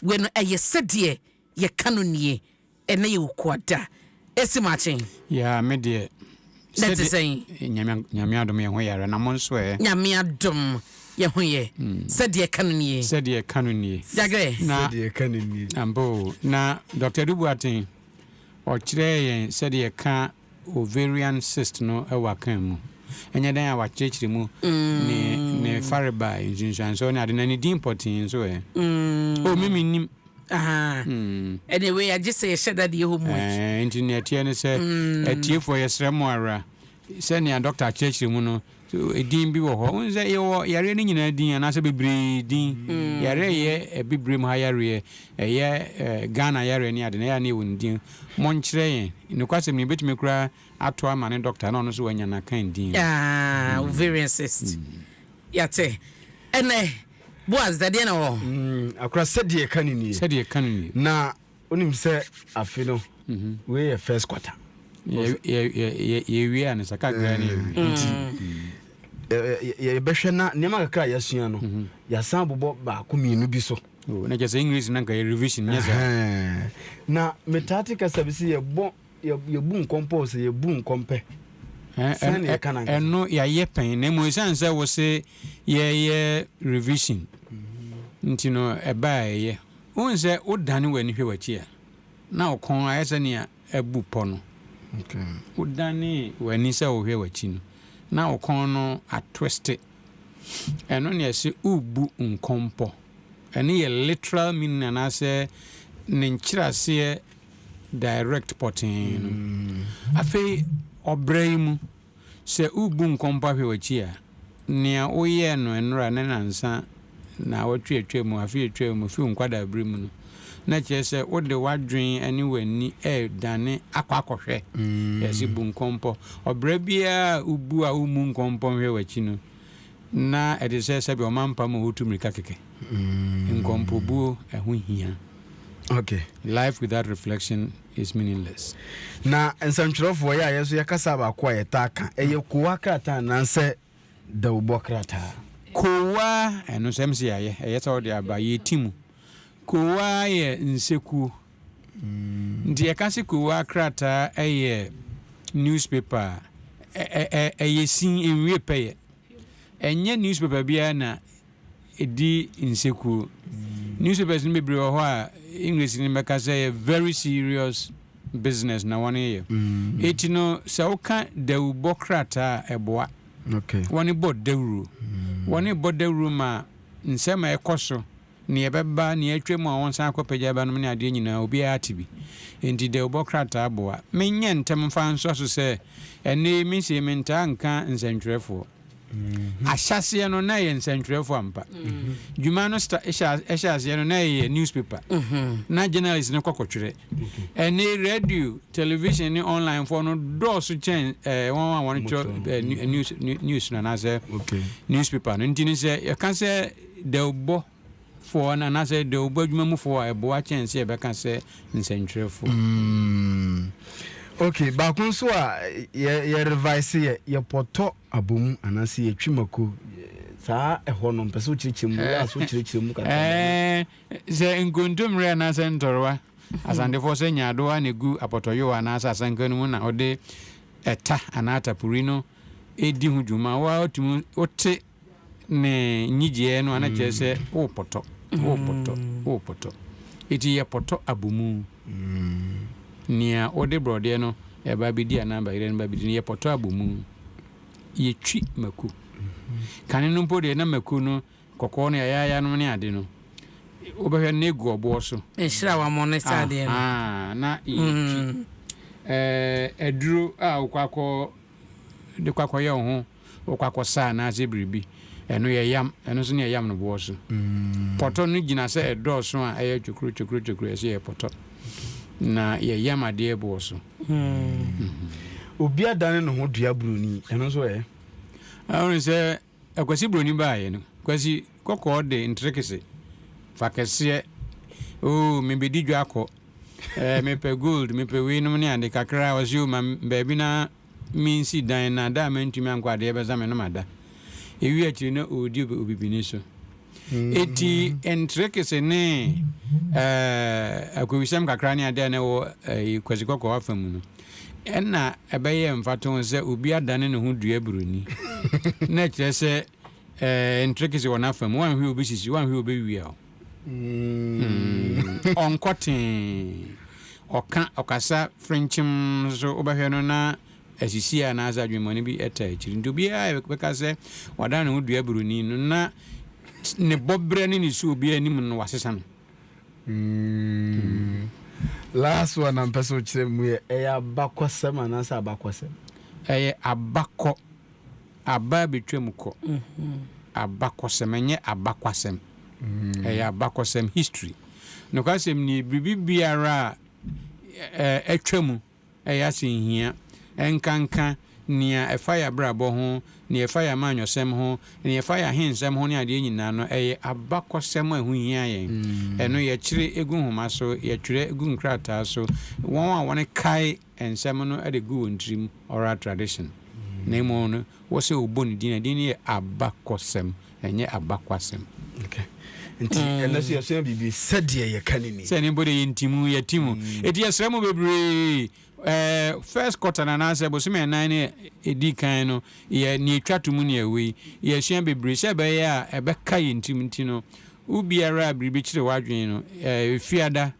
Wei no ɛyɛ sɛdeɛ yɛka no nie. Ɛnɛ yɛ Wukuada. Esi makye. Ya me deɛ. Na ɛte sɛn? Nyame Nyame adom yɛn ho yare na mo nso ɛ? Nyame adom yɛn ho yɛ. Sɛdeɛ ɛka no nie. Sɛdeɛ ɛka no nie. Jagrɛ. Na Sɛdeɛ ɛka no nie. Ampa o. Na Doctor Adu Boateng ɔkyerɛɛ yɛn sɛdeɛ ɛka ovarian cyst no wɔ akan mu. Ɛnyɛ dɛn a wakyerɛkyerɛ mu ne ne farebae, nsunsuansoɔ ne ade na ne din pɔtee nso ɛ? Oh me mennim. Ɛnna wei agye sɛ yɛhyɛ da de yɛ homework. Ɛɛ, nti nea ɛteɛ ne sɛ, atiefoɔ yɛsrɛ mo ara, sɛnea dɔkta akyerɛkyerɛ mu no, edin bi wɔ hɔ. Wohu sɛ yɛwɔ yareɛ no nyinaa din anaasɛ bebree din. Yareɛ a ɛyɛ Abibirem ha yareɛ, ɛyɛ Ghana yareɛ ne ade no, ɛyɛ a na yɛwɔ ne din. Monkyerɛ yɛn. Nokwasɛm ni, yɛbɛtumi koraa ato ama ne dɔkta na ɔno nso wanya n'akan din no. Ah, ovarian cyst. Yɛate. Ɛnɛ, Boaz, dadeɛ na wɔ hɔ. Mm, akora sɛdeɛ ɛka no nie. Sɛdeɛ ɛka no nie. Na wonim sɛ afe no, wei yɛ first quarter. Yɛwie a ne sa kakra ne yɛwie. Nti yɛbɛhwɛ na nneɛma kakra a yɛasua no, yɛasan abobɔ baako mmienu bi so. Oh, na kyerɛ sɛ English na nka yɛ revision nyɛ saa. Na metaa te kasa bi sɛ yɛbɔ Yɛbu nkɔmpɔ o, sɛ yɛbu nkɔmpɛ. Sɛn na yɛka no ankasa? Ɛno yɛayɛ pɛn na mmom ɛsiane sɛ wo se yɛyɛ revision nti no ɛba a ɛyɛ. Wohu sɛ wodane w'ani hwɛ w'akyi a na wo kɔn ayɛ sɛ nea abu pɔ no. Wodane w'ani sɛ wohwɛ w'akyi no na wo kɔn no atwiste. Ɛno na yɛse worebu nkɔmpɔ. Ɛno yɛ literal meaning anaasɛ ne nkyerɛaseɛ direct pɔtee no. Afei ɔbrɛ yi mu, sɛ worebu nkɔmpɔ ahwɛ w'akyi a, nea woyɛɛ no nnora ne nnansa, nnawɔtwe a atwam mu, afe a atwam mu, fi wo nkwadaaberɛ mu no, na kyerɛ sɛ wode w'adwene ne w'ani redane akɔ akɔhwɛ. Yɛse bu nkɔmpɔ. Ɔbrɛ biara a wobu a wommu nkɔmpɔ nhwɛ w'akyi no, na ɛte sɛ sɛdeɛ ɔmampa ma wotu mmirika kɛkɛ. Nkɔmpɔbuo, ɛho hia. Okay. Life without reflection is meaningless. Na nsɛntwerɛfoɔ yɛ a yɛn nso yɛkasa baako a yɛtaa ka ɛyɛ kowa krataa anaasɛ dawubɔ krataa. Kowa, ɛno nso ɛm sɛ yɛayɛ, ɛyɛ sɛ wode aba, yɛti mu. Kowa yɛ nsekuo. Nti yɛka sɛ kowa krataa yɛ newspaper a, ɛyɛ sin, ɛnwie pɛyɛ. Ɛnyɛ newspaper biara na ɛdi nsekuo. Newspapers no bebree wɔ hɔ a English no bɛka sɛ ɛyɛ very serious business na wɔn yɛ. Eti no sɛ woka dawubɔ krataa a ɛboa. Wɔn bɔ dawuro. Wɔn bɔ dawuro ma nsɛm a ɛkɔ so, nea ɛbɛba, nea atwa mu a wɔn san akɔpagya ba nom ne adeɛ nyinaa obiara te bi. Enti dawubɔ krataa boa. Menyɛ ntɛm mfa nsɔ so sɛ ɛnnɛ yi me sei mentaa nka nsɛntwerɛfoɔ. Ahyɛaseɛ no na ɛyɛ nsɛntwerɛfoɔ ampa. Dwuma no hyɛ aseɛ no na ɛyɛ newspaper. Na journalist no kɔ kɔtwerɛ. Ɛnɛ radio, television ne online foɔ no dɔɔso kyɛn wɔn a wɔn twerɛ news news no anaasɛ newspaper no. Nti no sɛ yɛka sɛ dawubɔ foɔ no anaasɛ dawubɔ adwuma mu foɔ a ɛboa kyɛn sɛ yɛbɛka sɛ nsɛntwerɛfoɔ. Okay, baako nso a yɛ yɛ revise yɛ yɛpɔtɔ abomu anaasɛ yɛtwi mako saa ɛhɔ no mpɛ sɛ wokyerɛkyerɛ mu yɛ a so wokyerɛkyerɛ mu kakra. Ɛɛ sɛ nkontommire anaasɛ ntɔrewa Asantefoɔ sɛ nyaadowa na ɛgu apɔtɔyowa anaasɛ asanka no mu na ɔde ɛta anaa tapuri no di ho dwuma wo ara wotumi wote ne nnyigyeɛ no a na kyerɛ sɛ wopɔtɔ, wopɔtɔ, wopɔtɔ. Eti yɛpɔtɔ abomu. Nea wode borɔdeɛ no ɛba bɛdi anaa bayerɛ no ba bɛdi no yɛpɔtɔ abomu. Yɛtwi mako. Kane no mpo deɛ na mako no kɔkɔɔ no yayaya nom ne ade no wobɛhwɛ no na ɛgu ɔboɔ so. Nhyira wa mo ne saa adeɛ no. Ahaa, na yɛtwi. Ɛɛ aduro a wokɔ akɔ de kɔ akɔyɛ wo ho wokɔ akɔsa anaasɛ biribi, ɛno yɛyam, ɛno nso ne yɛyam no boɔ so. Pɔtɔ no gyina sɛ ɛdɔɔso a ɛyɛ twokuro twokuro twokuro ɛsɛ yɛ pɔtɔ na yɛyam adeɛ boɔ so. Obi adane ne ho dua buroni, ɛno nso ɛ? Ɔne sɛ Akwasi buroni baeɛ no, Kwasi kɔkɔɔ de nterekese fa kɛseɛ, oo mebɛdi dwa akɔ, ɛɛ mepɛ gold, mepɛ weinom ne ade kakra, ɔse oo ma baabi na mensi dan na da a mantumi ankɔ adeɛ bɛsa me no mada. Ɛwie akyiri na ɔredi obibini so. Eti ntirekese ne akwawisɛm kakra ne adeɛ a na ɛwɔ Kwasi Kɔkɔɔ afa mu no, ɛna ɛbɛyɛ mfatoho sɛ obi adane ne ho dua buroni. Na ɛkyerɛ sɛ ntirekese wɔ n'afa mu, wanhwɛ obi sisi, wanhwɛ obi wia o. Ɔnkɔ tee, ɔka ɔkasa frenkyem nso wobɛhwɛ no na asisi anaasɛ adwemmɔne bi taa akyiri. Nti obiara a bɛka sɛ wadan ne ho dua buroni no, na ne bɔberɛ ne ne su obiara anim no wasesa no. Last one a mpɛ sɛ wokyerɛ mu yɛ, ɛyɛ abakɔsɛm anaasɛ abakɔsɛm? Ɛyɛ abakɔ. Aba abɛtwam kɔ. Abakɔsɛm, ɛnyɛ abakwasɛm. Ɛyɛ abakɔsɛm, history. Nokwasɛm nie, biribi biara a atwa mu yɛ asɛnhia, ɛnkanka nea ɛfa yɛn abrabɔ ho, nea ɛfa yɛn amanyɔsɛm ho, nea ɛfa yɛn ahensɛm ho ne adeɛ nyinaa no, ɛyɛ abakɔsɛm a ɛho hia yɛn. Ɛno yɛkyere gu nhoma so, yɛtwerɛ gu nkrataa so. Wɔn a wɔkae nsɛm no de gu wɔn tirim, oral tradition. Na mmom no, wɔ sɛ wɔbɔ ne din a, din no yɛ abakɔsɛm, ɛnyɛ abakwasɛm. Okay. Nti ɛnɛ so yɛsua biribi sɛdeɛ yɛka ne ni. Sɛ ne mpo de yɛnti mu, yɛte mu. Eti yɛsrɛ mo bebree, first quarter no anaasɛ bosome 4 ne ɛdi kan no, yɛ ne ɛtwa to mu ne ɛwɔ yi, yɛsua bebree sɛ ɛbɛyɛ a ɛbɛka yɛn tirim. Nti no, wo biara a biribi kyerɛ w'adwene no, fiada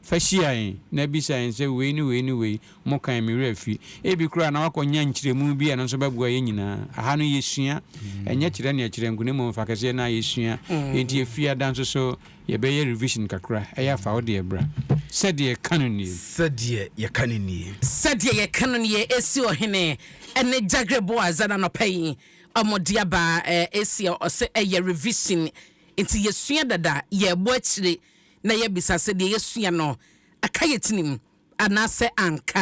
fa hyia yɛn na bisa yɛn sɛ wei ne wei ne wei mo kan me werɛ afi. Ebi koraa na wakɔnya nkyerɛmu bi a ɛno nso bɛboa yɛn nyinaa. Aha no yɛsua, ɛnyɛ kyerɛ ne ɛkyerɛ nko na mmom fa kɛseɛ na yɛsua. Enti efiada nso so yɛbɛyɛ revision kakra. Ɛyɛ afa wo deɛ bra. Sɛdeɛ yɛka no nie. Sɛdeɛ yɛka no nie. Sɛdeɛ yɛka no nie. Esi ɔhene ne Jagre Boaz na anɔpa yi wɔde aba. Esi ɔsɛ ɛyɛ revision nti yɛsua dada, yɛrebɔ akyire na yɛbisa sɛ deɛ yɛsua no aka yɛ tirim anaasɛ anka.